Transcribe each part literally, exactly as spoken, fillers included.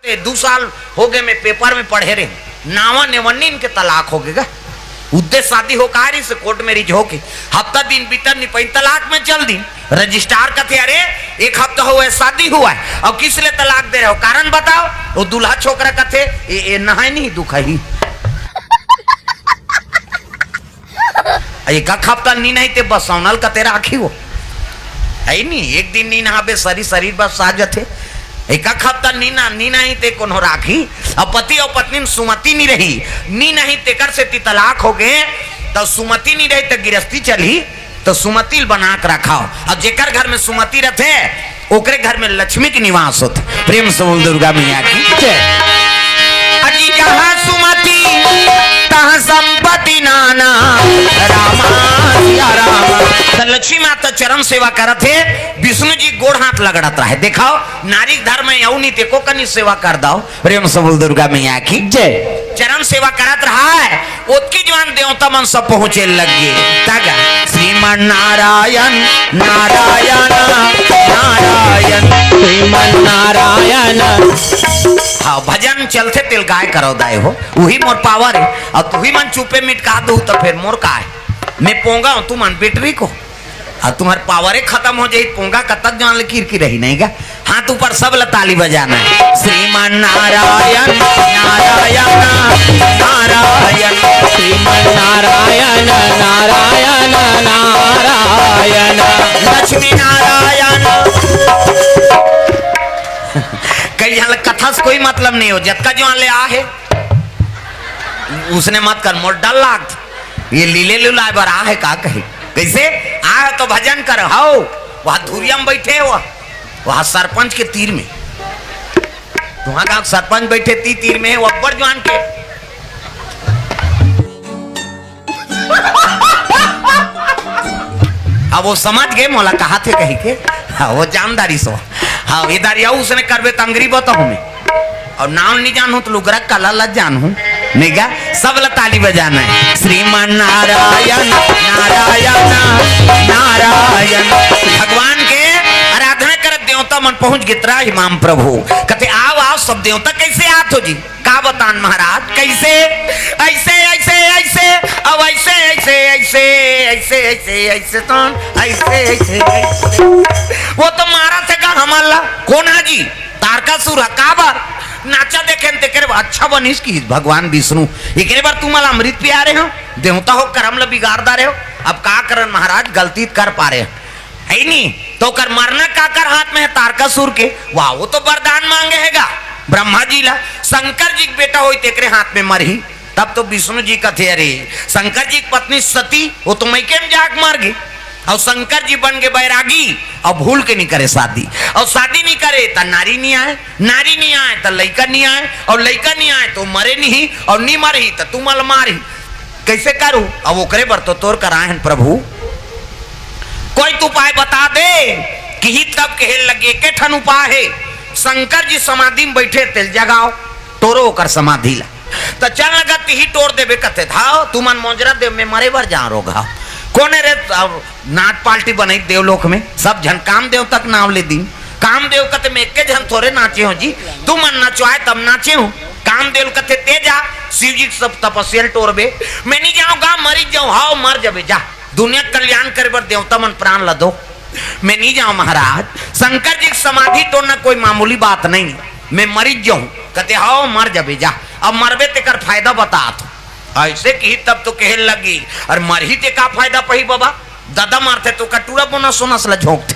ए, दू साल हो गए, मैं पेपर में पढ़े रहे, नावा नेवन्नी इनके तलाक हो गए गा। उद्देश्य शादी हो का रही से कोर्ट मैरिज हो के हफ्ता दिन बीतन नहीं पाई, तलाक में चल दी। रजिस्ट्रार कथे, "अरे, एक हफ्ता हुआ है शादी हुआ है, और किस लिए तलाक दे रहे हो, कारण बताओ।" वो दूल्हा छोकरा कथे, "ए, ए नहाय नहीं दुख ही।" एक हफ्ता नी नहाई ते बसौनल कते राखी हो, है नी? एक दिन नी नहाबे, सरी शरीर बस आ जथे। एक हफ्ता नी ना, नी नहाई ते कोनो राखी। अब पति और पत्नी में सुमति नी रही, नी नहाई तेकर से ती तलाक हो गए, तो सुमति नी रही तो गिरस्ती चली, तो सुमति ल बना के रखाओ। अब जेकर घर में सुमति रथे, ओकरे घर में लक्ष्मी के निवास होथे। प्रेम से बोल दुर्गा मैया की जय। अजी जहाँ सुमति तहाँ संपत्ति नाना, रामा सिया रामा। त लक्ष्मी माता चरण सेवा करत हे, विष्णु जी गोड़ हाथ लगड़त रहे। देखाओ, नारी के धर्म हे, अउ नी ते को कनी सेवा कर दाओ। प्रेम से बोल दुर्गा मैया की जय। चरण सेवा करत रहा है, ओतकी जुवार देवता मन सब पहुंचे लग गे। तगा श्रीमन नारायण, नारायण, नारायण, श्रीमन नारायण। हाँ, भजन चलथे तेल गाय करो दाय हो, उही मोर पावर हे। अब तुही मन चुपे मिटका दू तो फिर मोर का हे? मैं पोंगा हूँ, तुमन बिटरी को। अब तुम्हार पावरे खत्म हो जाई, पोंगा कतक जान ले किरकी रही नहीं गा। हाथ ऊपर, सब ला ताली बजाना है। श्रीमन नारायण, नारायण, नारायण, श्रीमन नारायण, नारायण, नारायण, लक्ष्मी नारायण। कई झन ला कथा से कोई मतलब नहीं हो, जतका जुवार ले आ हे, उसने मत कर, मोर डर लागत। ये लीले लुलाए बर आ हे का कही? कैसे? आ हे तो भजन कर, हव, वहाँ धुरिया में बैठे हो, वहाँ सरपंच के तीर में। तुम्हारा गाँव सरपंच बैठे ती तीर में, वो अब्बड़ जुवार के। अब वो समझ गए, मोला कहा थे कही के। हाँ, वो जानदारी सो। हाँ, इधर यऊ उसने करबे त अंगरी बताहूँ मैं। और नाम नहीं जानू तो लुगरा कला ला जानू। नहीं गा, सब ला ताली बजाना है। श्रीमन नारायण, नारायण, नारायण। भगवान के आराधना करत देवता मन पहुंच गे त्राहिमाम प्रभु। कथे, "आओ, आओ, सब देवता कैसे आत हो जी?" का बतान महाराज, कैसे? ऐसे, ऐसे, ऐसे, अब ऐसे, ऐसे, ऐसे, ऐसे, ऐसे, ऐसे, तन, ऐसे, ऐसे, ऐसे। वो तो मारा थे का हमन ला, कोन हा जी? तारकासुर हा। काबर? नाचा देखे न तेकरे बर अच्छा बनिस कि भगवान विष्णु, एकरे बर तुमन ला अमृत पियारे हो, देवता हो करम ला बिगाड़ डारे हो। अब का करन महाराज, गलती कर पारे हो। है नी? तो ओकर मरना काकर हाथ में है? तारकासुर के। वाह, वो तो वरदान मांगे है गा ब्रह्मा जी ला, शंकर जी के बेटा होई तेकरे हाथ में मरही। तब तो विष्णु जी कथे, "अरे, शंकर जी की पत्नी सती, वो तो मइके में जाके मर गई।" और शंकर जी बन गए बैरागी, और भूल के नहीं करे शादी, और शादी नहीं करे त नारी नहीं आए, नारी नहीं आए त लइका नहीं आए, और लइका नहीं आए तो मरे नहीं, और नहीं मरही त तुमन ला मारही। कैसे करूं? अब ओकरे बर तो तोर करा हन प्रभु, कोई तो उपाय बता दे। किही तब कहे लगे, "एके ठन उपाय हे, शंकर जी समाधि में बैठे, तेल जगाओ, टोरो ओकर समाधि ला।" त चल लगा, तिही टोर देबे कथे, "धाव, तुमन मोजरा देव में मरे बर जा रोग हा।" कोने रे? अब नाट पार्टी बनई देवलोक में, सब झन कामदेव तक नाव ले दिन। कामदेव कथे, "मैं एके झन थोरे नाचे हो जी, तुमन नचवाए तब नाचे हो।" कामदेव कथे, "ते जा, शिव जी के सब तपस्या ल टोरबे, मैं नहीं जाऊँ गा, मरी जाऊँ।" "हाव, मर जबे, जा, दुनिया के कल्याण करे बर देवता मन प्राण ल दो।" "मैं नहीं जाऊँ महाराज, शंकर जी के समाधि टोरना कोई मामूली बात नहीं, मैं मरी जाऊँ।" कथे, "हाव, मर जबे, जा, अब मरबे तेकर फायदा बतात हो।" ऐसे किही तब तो कहे लगी, "अरे मरही ते का फायदा पही बाबा, ददा मरथे तो कटूरा बोना सोना सला झोंकथे,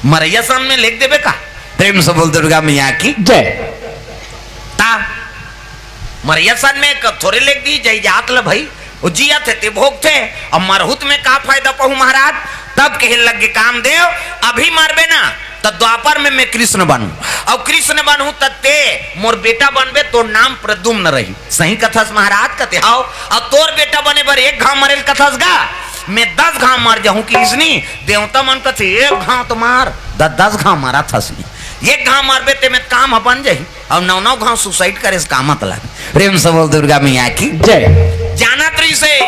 मरैया सन में लेख देबे का?" प्रेम से बोल दुर्गा मैया की जय। ता मरैया सन में क-, थोरे लेख दी जाई जात ल भाई, वो जिया थे ते भोग थे, अब मरहूत में का फायदा पहू महाराज? तब कहे लगे कामदेव, "अभी मरबे ना, त द्वापर में मैं कृष्ण बनूं, और कृष्ण बनूं त ते मोर बेटा बनबे, तोर नाम प्रद्युम्न रही।" सही कथस महाराज? कथे, "हाव।" "और तोर बेटा बने बर एक घाव मरेल कथस गा, मैं दस घाव मर जाहूं कि इसनी?" देवता मन कथे, "एक घाव तो मार, द-, दस घाव मारा थस नी, एक घाव मरबे ते में काम ह बन जाही, और नौ नौ घाव सुसाइड करे से का मतलब?" प्रेम से बोल दुर्गा मैया की जय। जानत रही से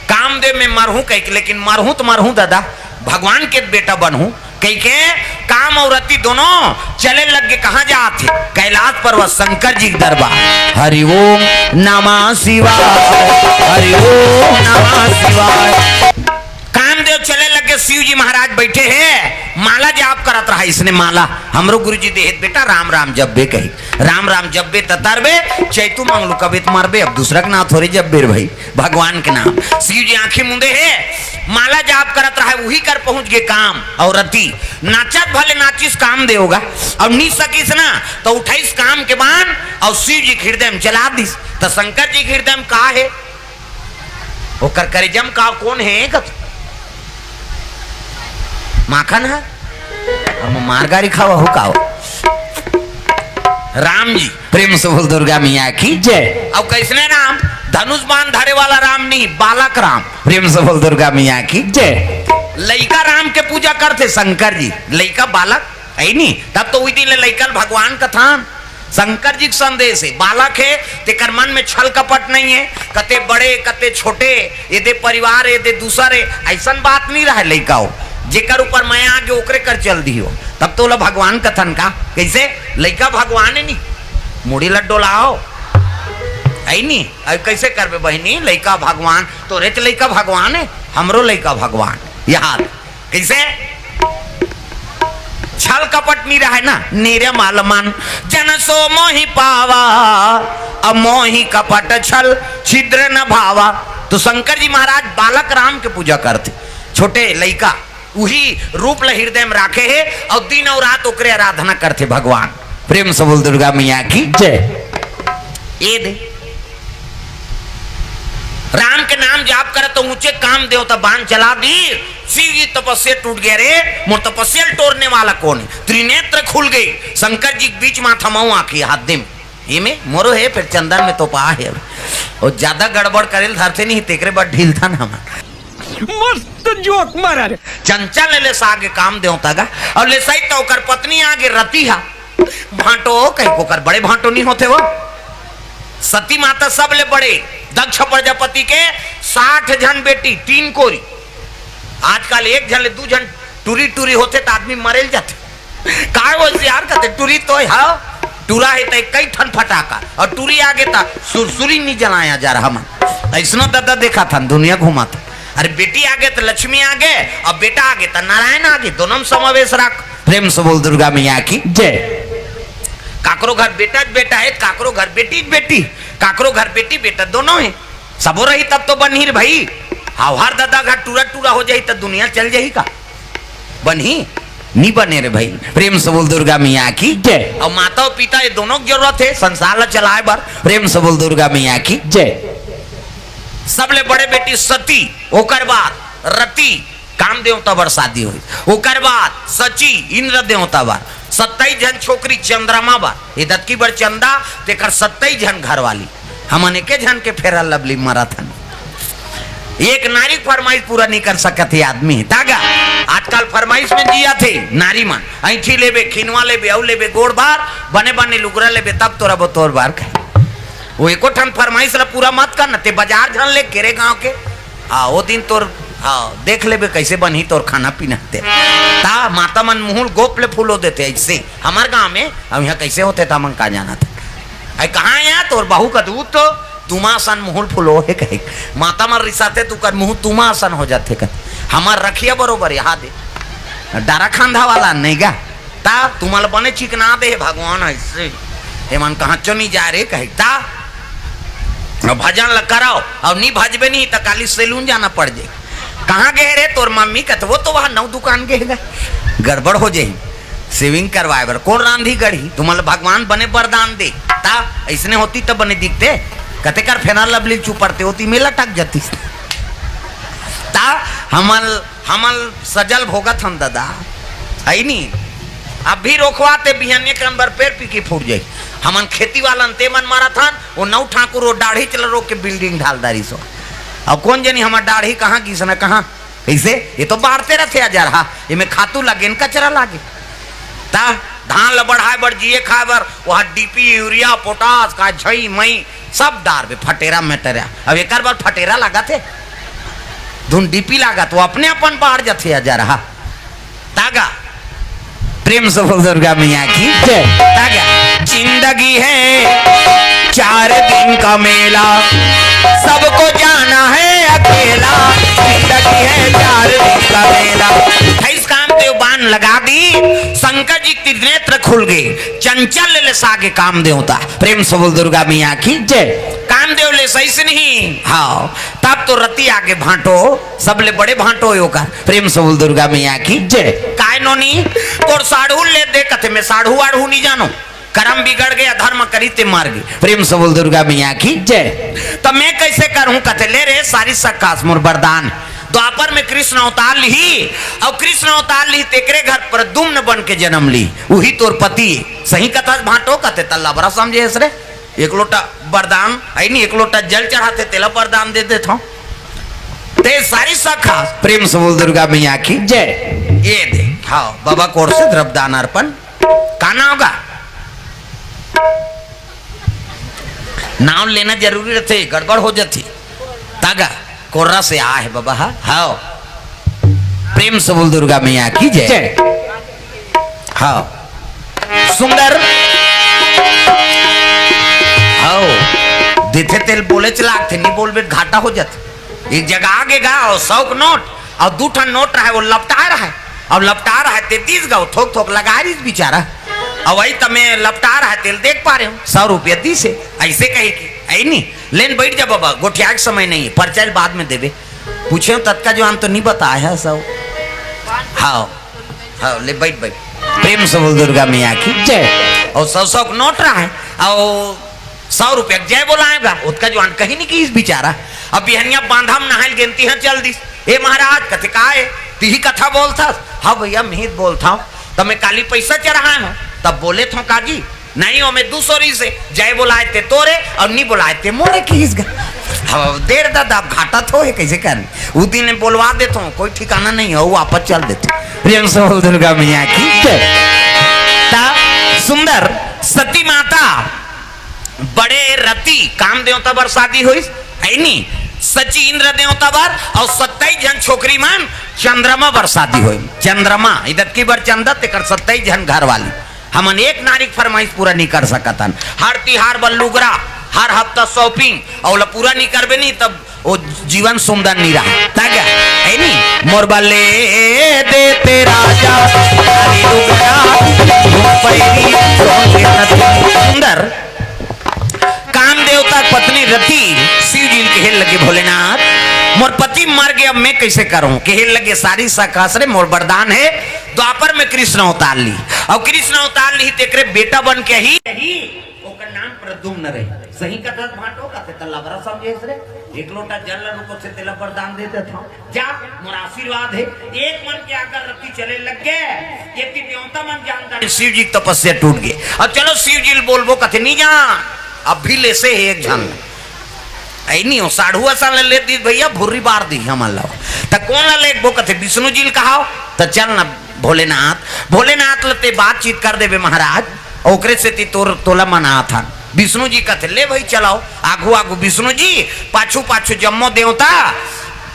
कामदेव में मरहूं कह के, लेकिन मरहूं तो मरहूं दादा, भगवान के बेटा बनहूं कह के, काम अउ रति दोनों चले लग गे। कहाँ जात हे? कैलाश पर्वत शंकर जी के दरबार। हरि ओम नमः शिवाय, हरि ओम नमः शिवाय। कामदेव चले लग गे, शिव जी महाराज बैठे हे, माला जाप करत रहा। इसने माला हमरो गुरु जी देहे त बेटा, राम राम जब्बे कही, राम राम जब्बे ततरबे, चैतू मंगलू कबे त मरबे। अब दूसरा के नाम थोरे जब्बे रे भाई, भगवान के नाम। शिव जी आंखी मूंदे हे, माला जाप करत रहा, उही कर पहुंच गे काम अउ रति। नाचत भले नाचिस कामदेव गा, अउ नी सकिस ना, त उठाइस काम के बान अउ शिव जी के हृदय में चला दिस। त शंकर जी के हृदय में का हे? ओकर करेजा में का, कोन हे? कत माखन हे? अब मार गारी खावा हो का हो? राम जी। प्रेम से बोल दुर्गा मैया की। जय। अब कैसने राम? धनुष बाण धरे वाला राम नहीं, बालक राम। प्रेम से बोल दुर्गा मैया की। जय। लइका राम के पूजा करथे शंकर जी, लइका बालक हे नी, तब तो उही दिन ले लइका ल भगवान कथन। शंकर जी के संदेश हे, बालक हे, तेकर मन में छल कपट नहीं हे, कते बड़े, कते छोटे, एदे परिवार, एदे दूसर हे, अइसन बात नहीं रहे। लइका हो, जेकर ऊपर मया आगे, ओकरे कर चल दियो, तब तो ओला भगवान कथन का? कैसे? लइका भगवान हे नी, मुड़ी ल डोलाओ, हे नी? अब कैसे करबे बहिनी? लइका भगवान, तोरे त लइका भगवान हे, हमरो लइका भगवान। यहाँ कैसे? छल कपट नहीं रहे ना, नेरे मालमान जन सो मोहि पावा, अब मोहि कपट छल छिद्र न भावा। तो शंकर जी महाराज बालक राम के पूजा करथे, छोटे लइका, उही रूप ल हृदय में राखे हे अउ दिन अउ रात ओकरे आराधना करथे भगवान। प्रेम से बोल दुर्गा मैया की। जय। एदे राम के नाम जाप करत तो ऊंचे काम देवता बाण चला दी। शिव जी तपस्या टूट गया रे, मोर तपस्या ल टोरने वाला कोन हे? त्रिनेत्र खुल गई। शंकर जी के बीच माथा मऊ आंखी हाथ दे में, ये में मोरो हे, फिर चंदन में तो पा हे। अउ ज्यादा गड़बड़ करे ल धरथे नहीं, तेकरे बर ढीलथन हमन। मस्त जोक मारा रे। चंचल ले ले सागे काम देवता गा, अउ ले सही तो ओकर पत्नी आगे रति हा। भांटो कहीं ओकर बड़े भांटो नहीं होथे वो। सती माता सबले बड़े, दक्ष प्रजापति के साठ झन बेटी, तीन कोरी। आजकल एक झन ले दू झन टूरी टूरी होथे त आदमी मरेल जाथे। काय होइस यार कथे, टूरी तो हे, टूरा हे त कई ठन फटाका, अउ टूरी आगे त सुरसुरी नहीं जलाया जा रहा मन। अइसनो ददा देखा थन, दुनिया घुमा था। अरे बेटी आगे त लक्ष्मी आगे, अउ बेटा आगे त नारायण आगे, दोनों में समावेश राख। प्रेम से बोल दुर्गा मैया की। जय। काकरो घर बेटा च बेटा हे, काकरो घर बेटी च बेटी, काकरो घर बेटी बेटा दोनों हे। सबो रही तब तो बनही रे भाई। हव हर ददा घर टूरा टूरा हो जाही त दुनिया चल जाही का? बनही? नी बने रे भाई। प्रेम से बोल दुर्गा मैया की। जय। अउ माता अउ पिता ये दोनों के जरूरत हे संसार ला चलाए बर। प्रेम से बोल दुर्गा मैया की। जय। सबले बड़े बेटी सती, ओकर बाद रति, काम देवता बर शादी होइस। ओकर बाद सची, इंद्र देवता बर, सत्ताईस झन छोकरी चंद्रमा बर, ये दतकी बर चंदा, तेकर सत्ताईस झन घरवाली। हमन एके झन के फेरा लवली मरत हन। एक नारी के फरमाइश पूरा नहीं कर सकत हे आदमी, तागा आजकल फरमाइश में जिया थे नारी मन। ऐंठी लेबे, खिनवा लेबे, अउ लेबे, गोड़ बार, बने बने लुगरा लेबे, तब तोरा बतोर बार कहे। वो एको ठन फरमाइश ला पूरा मत कर न, ते बाजार झन ले केरे गांव के। हाँ, वो दिन तोर, हाँ, देख लेबे कैसे बनही तोर खाना पीना ते। ता माता मन मुहुल गोप ले फूलो देथे ऐसे। हमर गांव में, अब यहाँ कैसे होथे ता मन का जाना था। अरे कहाँ यहाँ तोर बहू का दूध तो तुमा असन मुहुल फूलो हे कहे। माता मन रिसाथे तू कर मुँह तुमा असन हो जाथे कहे। हमर रखिया बरोबर यहाँ दे। डारा खांधा वाला नहीं गा। ता तुमन ल बने चिकना दे हे भगवान ऐसे। एमन कहाँ चो नहीं जाए रे कहे। ता अब भजन ल कराओ, अब नहीं भजबे नहीं त काली सैलून जाना पड़ जाए। कहाँ गए रे तोर मम्मी? कहते वो तो वहाँ नौ दुकान गए गा। गड़बड़ हो जाही। सेविंग करवाए बर कोन रांधी गढ़ी? तुमन ल भगवान बने वरदान दे। ता ऐसने होती त बने दिखते। कते कर फेना लबली चुपरते होती में लटक जाती। ता हमन हमन सजल भोगत हन ददा, है नी? अभी रोखवा ते बिहनिया के अंदर पेड़ पीकी फूट जाई। हमन खेती वालन ते मन मारत हन, वो नौ ठाकुर वो डाढ़ी चला रोक के बिल्डिंग ढाल डारी सो। अब कौन जनी हमर डाढ़ी कहाँ गिस न कहाँ? कैसे? ये तो बाढ़ते रहते हजार हा, ये में खातू लागे न कचरा लागे। ता धान ल बढ़ाए बर, जिए खाए बर, वहाँ डीपी, यूरिया, पोटास का झई मई सब डारबे, फटेरा मेटेरा। अब एकर बर फटेरा लागत हे, धुन डीपी लागत, वो अपने अपन बाढ़ जाथे हजार हा। तागा प्रेम से बोल दुर्गा मैया की जय। तागा, जिंदगी है चार दिन का मेला, सबको जाना है अकेला। जिंदगी है चार दिन का मेला। अट्ठाईस कामदेव बाण लगा दी, शंकर जी के त्रिनेत्र खुल गए, चंचल ले सागे काम देवता। प्रेम से बोल दुर्गा मैया की जय। कामदेव ले सही से नहीं, हाँ, तब तो रति आगे भांटो, सबले बड़े भांटो होय ओकर। प्रेम से बोल दुर्गा मैया की जय। काय नोनी, तोर साढ़ू ले दे कथे, मैं साढ़ू आढ़ू नहीं जानो, करम बिगड़ गया, धर्म करी ते मर गई। प्रेम से बोल दुर्गा मैया की जय। तो मैं कैसे करूं कथे, ले रे सारी सखा से मोर वरदान। द्वापर में कृष्ण अवतार लिही, और कृष्ण अवतार लिही तेकरे घर प्रद्युम्न बन के जन्म ली, वही तोर पति। सही कथा भांटो कथे, त लबरा समझे हस रे। एक लोटा वरदान, आई नहीं, एक लोटा जल चढ़ाते, तेला वरदान दे देता हूँ। ते सारी सखा प्रेम से बोल दुर्गा मैया की जय। ये दे, हाँ, बाबा कोर से द्रव्यदान अर्पण। का नाम होगा? नाम लेना जरूरी रहते, गड़बड़ हो जाती। तागा, कोर्रा से आ है बाबा, हाँ, हाँ। प्रेम से बोल दुर्गा मैया की जय। जय। हाँ। सुंदर। हाँ। देथे तेल बोले चला, थे नहीं बोलबे घाटा हो जात। एक जगह आगे गा और सौ के नोट और दू ठन नोट रहे, वो लपटा रहे। अब लपटा रहे ते दीस गा, वो थोक थोक लगा रही बेचारा। अब वही तमे लपटा रहे तेल देख पा रहे हो, सौ रुपया दीस है, ऐसे कहे कि, "ऐ नहीं, लेन बैठ जा बाबा, गोठिया के समय नहीं है, पर्चा बाद में देवे।" पूछे ततका जो हम तो नहीं बताए है सब। हाँ, हाँ, ले बैठ, बैठ। प्रेम से बोल दुर्गा मैया की जय। और सौ सौ के नोट रहा है, और सौ रुपया के जय बोलाएगा, उतका जो कहीं नहीं की इस बेचारा। अब बिहनिया बांधा में नहाइल गेंती है चल दिस। "ए महाराज, कथे का है? तिही कथा बोलथस?" "हाँ भैया, मिहित बोलता हूँ।" "तो मैं काली पैसा चढ़ाए हूँ, तब बोले थो काजी?" "नहीं, वो मैं दूसरी से जय बोलाए थे तोरे और नहीं बोलाए थे मोरे की इस गा।" अब देर दादा, अब घाटा थो है, कैसे कर? वो दिन बोलवा देता हूँ, कोई ठिकाना नहीं है, वो वापस चल देते। प्रेम से बोल दुर्गा मैया की जय। ता सुंदर सती माता बड़े रति काम देवता बर शादी होइस, है नी? सची इंद्र देवता बर, और सत्ताईस जन छोकरी मन चंद्रमा बर शादी होइस। चंद्रमा, इधर की बर चंद्र, तेकर सत्ताईस जन घर वाली। हमन एक नारी के फरमाइश पूरा नहीं कर सकत हन। हर तिहार बर लुगरा, हर हफ्ता shopping, और ओला पूरा नहीं करबे नहीं, तब वो जीवन सुंदर नहीं रहा। ता क्या? है नी? मोर बर ले देते राजा, नारी लुगरा, पैरी, सुंदर। काम देवता के पत्नी रति शिव जी ल कहे लगे, "भोलेनाथ, मोर पति मर गए, अब मैं कैसे करूं?" कहे लगे, "सारी सखा से रे, मोर वरदान है, द्वापर में कृष्ण अवतार ली, और कृष्ण अवतार ली तेकरे बेटा बन के ही, ही ओकर नाम प्रद्युम्न रहे।" सही कथा भांटो कथे, त लबरा समझे रे, एक लोटा जल ल रुको से तेला वरदान दे देता हूं। जा, मोर आशीर्वाद है। एक मन के आकर रति चले लग गए, ये कि देवता मन जानता है। शिव जी की तपस्या टूट गई। अब चलो शिव जी ल बोलबो, कथे नहीं जा, अब भी लेसे है एक झन। ऐ नहीं हो, साढ़ू असन ले, ले दी भैया, भुर्री बार दी हमन ला। त कौन ला लेबो, कथे विष्णु जी ल कहाओ। त चल ना भोलेनाथ, भोलेनाथ ल ते बातचीत कर देबे महाराज, ओकरे सेती तोर, तोला मनात हन। विष्णु जी कथे, "ले भाई चलाओ।" आगू आगू विष्णु जी, पाछू पाछू जम्मो देवता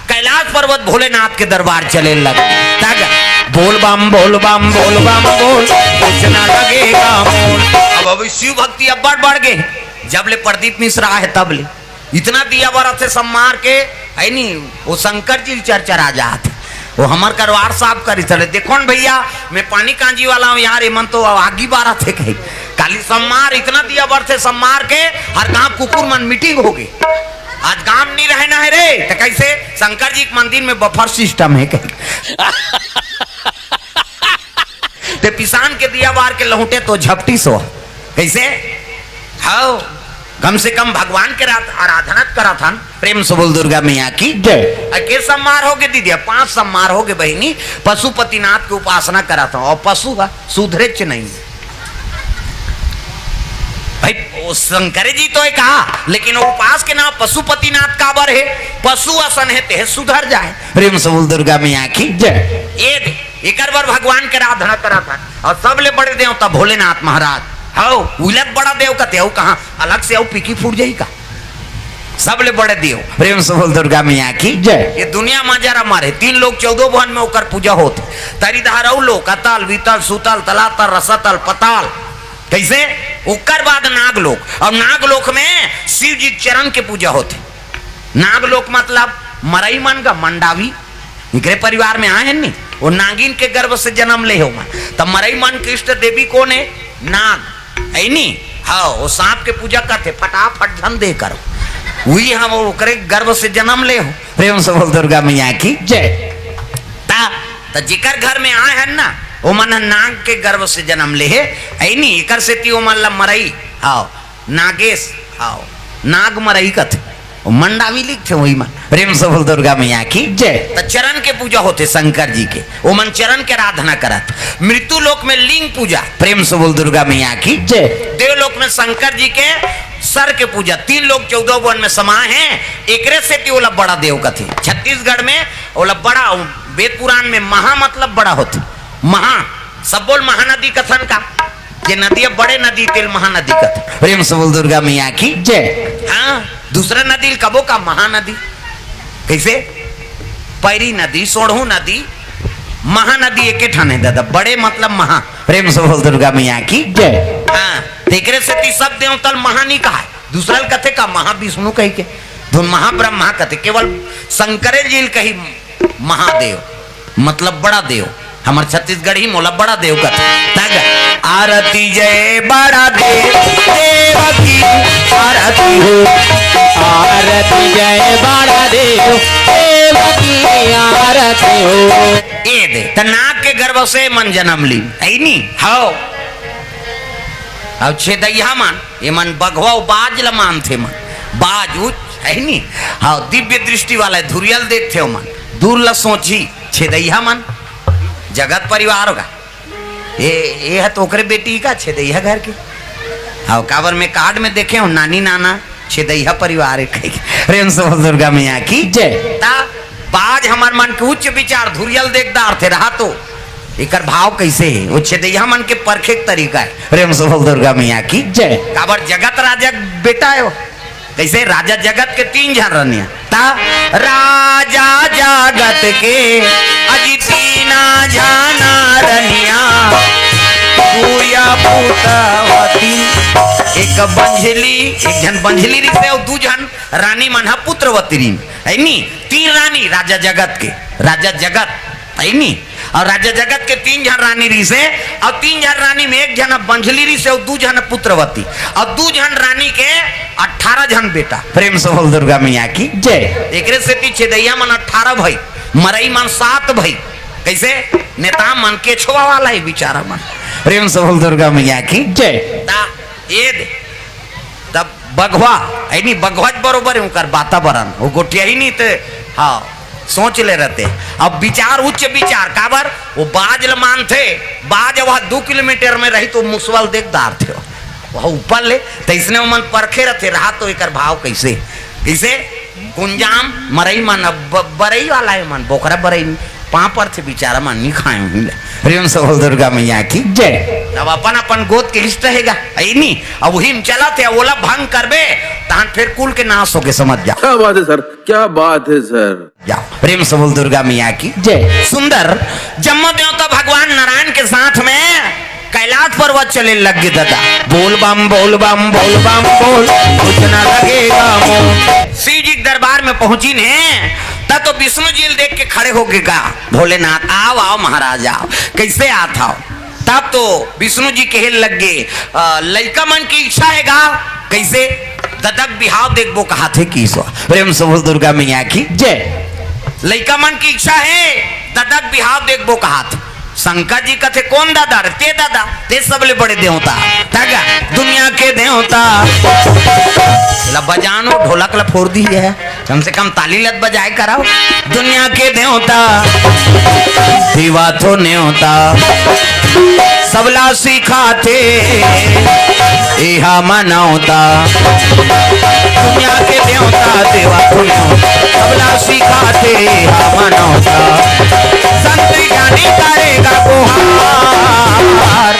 कैलाश पर्वत भोलेनाथ के दरबार चले लगे। तग बोल बम, बोल बम, बोल बम, बोल, कुछ ना लगेगा मोल। अब, अब शिव भक्ति अब बढ़, बढ़ गए। जब ले प्रदीप मिश्रा है तब ले इतना दिया बरत हे सब मार के, है नी, वो शंकर जी चर्चा आ जात। वो हमर करवार साहब करी चले, "देखो न भैया, मैं पानी कांजी वाला हूँ यार, ये मन तो आगी बारत हे कही।" काली सब मार, इतना दिया बरत हे सब मार के, हर गांव कुकुर मन meeting हो गई। आज गांव नहीं रहना है रे, तो कैसे? शंकर जी के मंदिर में buffer system है कही। ते पिसान के दिया बार के लहुटे तो झपटी सो। कैसे? हाओ, कम से कम भगवान के रात आराधना करत हन। प्रेम से बोल दुर्गा मैया की जय। आ के सम्मार हो गए दीदी, पांच सम्मार हो गए बहिनी, पशुपतिनाथ के उपासना करत हन। और पशु हा सुधरेच नहीं। भाई, वो शंकर जी तो है कहा, लेकिन वो उपास के नाम पशुपतिनाथ काबर है? पशु असन है, ते सुधर जाए। प्रेम से बोल दुर्गा मैया की जय। ये दे, एकर बर भगवान के आराधना करत हन। और सबले बड़े देवता भोलेनाथ महाराज। हौ, उलग बड़ा देव कथे, हौ कहाँ? अलग से हौ पीकी फूट जाई का? सबले बड़े देव, प्रेम से बोल दुर्गा मैया की जय। ये दुनिया मा जरा मारे तीन लोक चौदह भुवन में ओकर पूजा होत। तरी धार अउ लोक, अतल, वितल, सुतल, तलातल, रसतल, पताल। कैसे? ओकर बाद नागलोक, अउ नागलोक में शिव जी के चरण के पूजा होथे। नागलोक मतलब मरई मन का मंडावी, एकरे परिवार में आए हैं नी, वो नागिन के गर्भ से जन्म ले हो मन। तब मरई मन के इष्ट देवी कौन है? नाग, है नी? हाँ, वो सांप के पूजा करथे, फटाफट धन दे करो, वही हम ओकरे गर्भ से जन्म ले हो। प्रेम से बोल दुर्गा मैया की जय। ता, त जेकर घर में आए हैं ना, वो मन नाग के गर्भ से जन्म ले है, है नी? एकर सेती वो मन ला मरई, हाँ, नागेश, हाँ, नाग मरई कथे, वो मंडावी लिखथे वही मन। प्रेम से बोल दुर्गा मैया की जय। त चरण के पूजा होथे शंकर जी के, वो मन चरण के आराधना करत। मृत्यु लोक में लिंग पूजा, प्रेम से बोल दुर्गा मैया की जय। देवलोक में शंकर जी के सर के पूजा, तीन लोक चौदह भुवन में समाए हैं, एकरे सेती ओला बड़ा देव कथे। छत्तीसगढ़ में ओला बड़ा, वेद पुराण में महा मतलब बड़ा होथे। महा, सब बोल महानदी कथन का, जे नदी अब बड़े नदी तेल महानदी कथे। प्रेम से बोल दुर्गा मैया की जय। हाँ, दूसरा नदी ल कबो का महानदी, कैसे? पैरी नदी, सोढ़ू नदी, महानदी एके ठाने दादा, बड़े मतलब महा। प्रेम से बोल दुर्गा मैया की जय। हाँ, तेकरे सेती सब देवता ल महा नी कहा, दूसरा ल कथे का महाविष्णु कही के, धुन महाब्रह्मा कथे, केवल शंकरे जी ल कही महादेव, मतलब बड़ा देव। हमर छत्तीसगढ़ी मोला बड़ा देव कथे। तग आरती जय बड़ा देव, देव की आरती हो। आरती जय बड़ा देव, देव की आरती हो। ए दे, त नाग के गर्भ से मन जन्म ली, है नी? हव। अब छेदैया मन, ये मन बघवा अउ बाज ल मानथे मन। बाज उच, है नी? हव, दिव्य दृष्टि वाला धुरियल देखथे मन। दूर ल सोची, छेदैया मन, जगत परिवार होगा। ए, ए ह तो ओकरे बेटी का छेदैया घर के। हव, काबर में कार्ड में देखे हो, नानी नाना, छेदैया परिवार है कही के। प्रेम से बोल दुर्गा मैया की जय। ता बाज हमर मन के उच्च विचार धुरियल देखदार थे रहा तो एकर भाव कैसे है? वो छेदैया मन के परखे के तरीका है। प्रेम से बोल दुर्गा मैया की जय। काबर जगत राजा के बेटा है वो। कैसे? राजा जगत के तीन झन रनिया। ता राजा जगत के अजी तीना झन रनिया, सूर्य पुत्रवती। एक बंझली, एक झन बंझली रिसे अउ दू झन रानी मन ह पुत्रवती रिन, है नी? तीन रानी राजा जगत के, राजा जगत, है नी? अउ राजा जगत के तीन झन रानी रिसे, अउ तीन झन रानी में एक झन बंझली रिसे, अउ दू झन पुत्रवती, अउ दू झन रानी के अठारह झन बेटा। प्रेम से बोल दुर्गा मैया की जय। एकरे सेती छेदैया मन अठारह भई, मरई मन सात भई। कैसे? नेता मन के छुआ वाला है बेचारा मन। प्रेम से बोल दुर्गा मैया की जय। ता, ये दे। तब बघवा, है नी, बघवा बरोबर है उनकर वातावरण, वो गोठिया ही नहीं थे। हाँ, सोच ले रहते। अब विचार, उच्च विचार, काबर वो बाज ल मानथे, बाज वह दो किलोमीटर में रही तो मुसवल देखदार थे, वह ऊपर ले, तो इसने मन परखे रहते, रहा तो एकर भाव कैसे, कैसे? कुंजाम मरई मन, अब ब-, बरई वाला है मन, बोकरा बरई पाँव परथे बेचारा मन, नहीं खाए हुई ले। प्रेम से बोल दुर्गा मैया की जय। अब अपन अपन गोद के इष्ट रहेगा, है नी? अब वही में चला थे, ओला भंग करबे, तहन फिर कुल के नाश होके समझ जा। क्या बात है सर, क्या बात है सर। जाओ, प्रेम से बोल दुर्गा मैया की जय। सुंदर, जम्मो देवता भगवान नारायण के साथ में कैलाश पर्वत चले लग गे दादा। बोल बम, बोल बम, बोल बम, बोल, कुछ ना लगेगा मोल। शिव जी के दरबार में पहुंची ने, तब तो विष्णु जी ल देख के खड़े हो गे गा, भोलेनाथ, आओ, आओ महाराज, आओ। कैसे आत हो? तब तो विष्णु जी कहे लग गे, "अ, लइका मन की इच्छा है गा, कैसे ददक बिहाव देखबो कहाथे किसो।" प्रेम से बोल दुर्गा मैया की जय। लइका मन की इच्छा है, ददक बिहाव देखबो कहाथे। शंकर जी कथे, "कौन दादा रे?" "ते दादा, ते सबले बड़े देवता।" तगा दुनिया के देवता। ला बजानो, ढोलक ला फोड़ दी है। कम से कम ताली लत बजाए कराओ। दुनिया के देवता, देवा तो न्योता, सबला सिखाथे, एहा मनौता। दुनिया के देवता, देवा तो न्योता, सबला सिखाथे, एहा मनौता। संत ज्ञानी करेगा गुहार,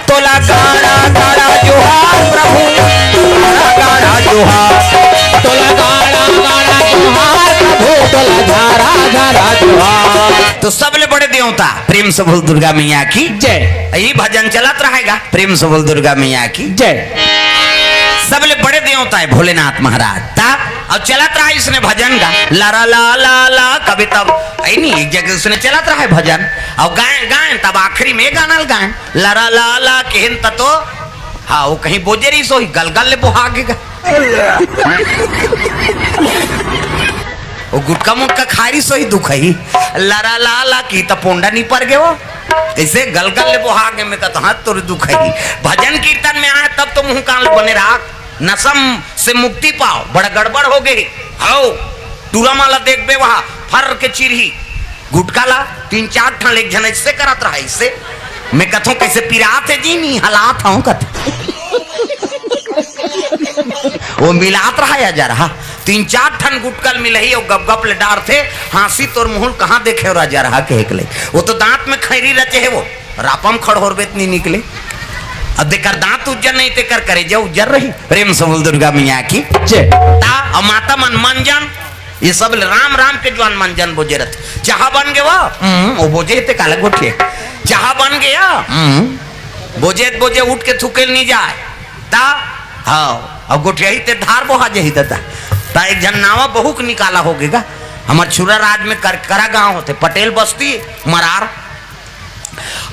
तोला गाड़ा गाड़ा जोहार प्रभु, गाड़ा गाड़ा जोहार, तोला गाड़ा तो सबले बड़े देवता, प्रेम से बोल दुर्गा मैया की जय। ये भजन चलत रहेगा, प्रेम से बोल दुर्गा मैया की जय। सबले बड़े देवता है भोलेनाथ महाराज। ता अब चलत रहा इसने भजन गा, लरा ला ला ला कभी तब, ऐ नहीं, एक जगह उसने चलत रहा है भजन। अब गाए गाए तब आखिरी में गाना गाए, लरा ला ला केहन ततो। हाँ, वो कहीं बोजे रही सो ही गलगल ले बोहा के गा। वो गुटका मुटका खारी सो ही दुख ही, लरा ला ला की त पोंडा नहीं पर गए वो। ऐसे गलगल ले बोहा के में कहता, हाँ, तोर दुख ही। भजन कीर्तन में आए तब तो मुंह कान ले बने रहा। नशम से मुक्ति पाओ, बड़ा गड़बड़ हो गई। हाओ, टूरा माला देख बे वहाँ, फर के चिरही। गुटका ला तीन चार ठन एक झन ऐसे करत रहा, ऐसे। मैं कथों, कैसे पिरात है जी, नहीं हलात हूँ कथे। वो मिलात रहा या जा रहा, तीन चार ठन गुटकल मिलही और गप गप ले डारथे। हाँसी तोर मुहुल कहाँ देखे और जा रहा के एकले। वो तो दांत में खैरी रचे है, वो रापम खड़होर बेत नहीं निकले। अब देकर दांत उज्जर नहीं, तेकर करेजा उज्जर रही। प्रेम से बोल दुर्गा मैया की जय। ता और माता मन मंजन, ये सब ले राम राम के जुआन मंजन बोजे रहते। चाहा बन गया, हम्म, वो बोजे ते काला गोठिए। चाहा बन गया, हम्म, बोजे बोजे उठ के थूके नहीं जाए। ता हाँ, अब गोठिया ही ते धार बोहा जही दादा। ता एक झन नावा बहू के निकाला हो गेगा। हमार छुरा राज में कर, करा गांव होते, पटेल बस्ती, मरार।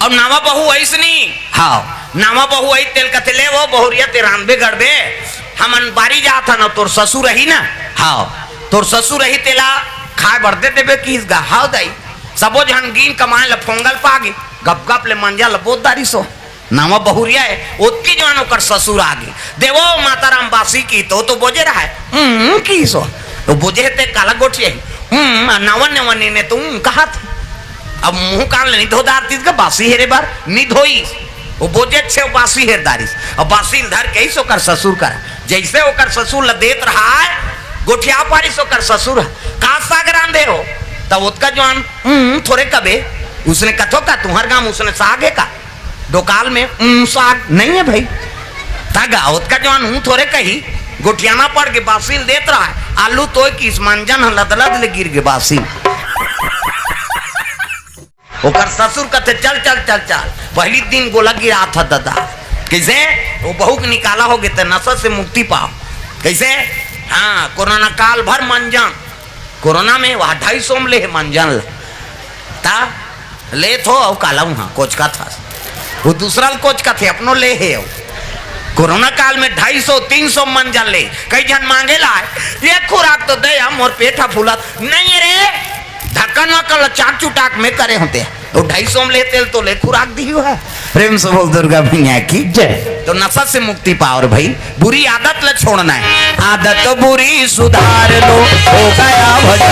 अब नावा बहू ऐसनी, हाँ, नावा बहू आई तेल कथे, ले वो बहुरिया ते रांधबे गढ़बे, हमन बारी जात हन, तोर ससुर रही ना, हाँ, तोर ससुर रही तेला खाए बर दे देबे किस गा, हाँ दाई। सबो झन गीन कमाए ल फोंगल पागे, गप गप ले मंजा ल बोत दारी सो। नावा बहुरिया है, ओतकी जुआन ओकर ससुर आगे। देवो माता राम बासी की तो, तो बोजे रहा है। हम्म, की सो। तो बोजे ते काला गोठिया ही। हम्म, आ नावा नेवा नीने तुम कहा थे। अब मुंह कान ले नहीं धोदार तीस का बासी हेरे बार, नहीं धोई। वो बोजे छे बासी हेर दारिस। अब बासी ल धर के ही सो ओकर ससुर कर। जैसे ओकर ससुर ल देत रहा है, गोठिया पारी सो ओकर ससुर है। का साग रांधे हो? तब ओतका जुआन, हम्म, थोरे कबे। उसने कथो का, तुम्हार गांव उसने साग है का? डोकाल में ऊं साग नहीं है भाई। तगा ओतका जुआन हूं थोरे कही, गोठियाना पड़ के बासी ल देत रहा है। आलू तोय किस मंजन ह लदलद ले गिर गे बासी। ओकर ससुर कथे, "चल, चल, चल, चल।" पहली दिन गोला गिरा था दादा। कैसे? वो बहू के निकाला हो गए थे, नशा से मुक्ति पाओ। कैसे? हाँ, कोरोना काल भर मंजन। कोरोना में वह ढाई सौ में ले हे मंजन ल। ता ले थो अउ काला उहाँ कोचका था। वो दूसरा ल कोचका थे, अपनो ले हे अउ। कोरोना काल में ढाई सौ, तीन सौ मंजन ले, कई झन मांगे लाए, "ये खुराक तो दे, हम मोर पेट ह फूलत नहीं है रे।" ढक्कन वक्कन ल चाट चुटाक में करे होते। वो ढाई सौ में ले तेल तो ले खुराक दी हुआ है। प्रेम से बोल दुर्गा मैया की जय। तो नशा से मुक्ति पाओ रे भाई, बुरी आदत ल छोड़ना है। आदत बुरी सुधार लो, हो गया भजन।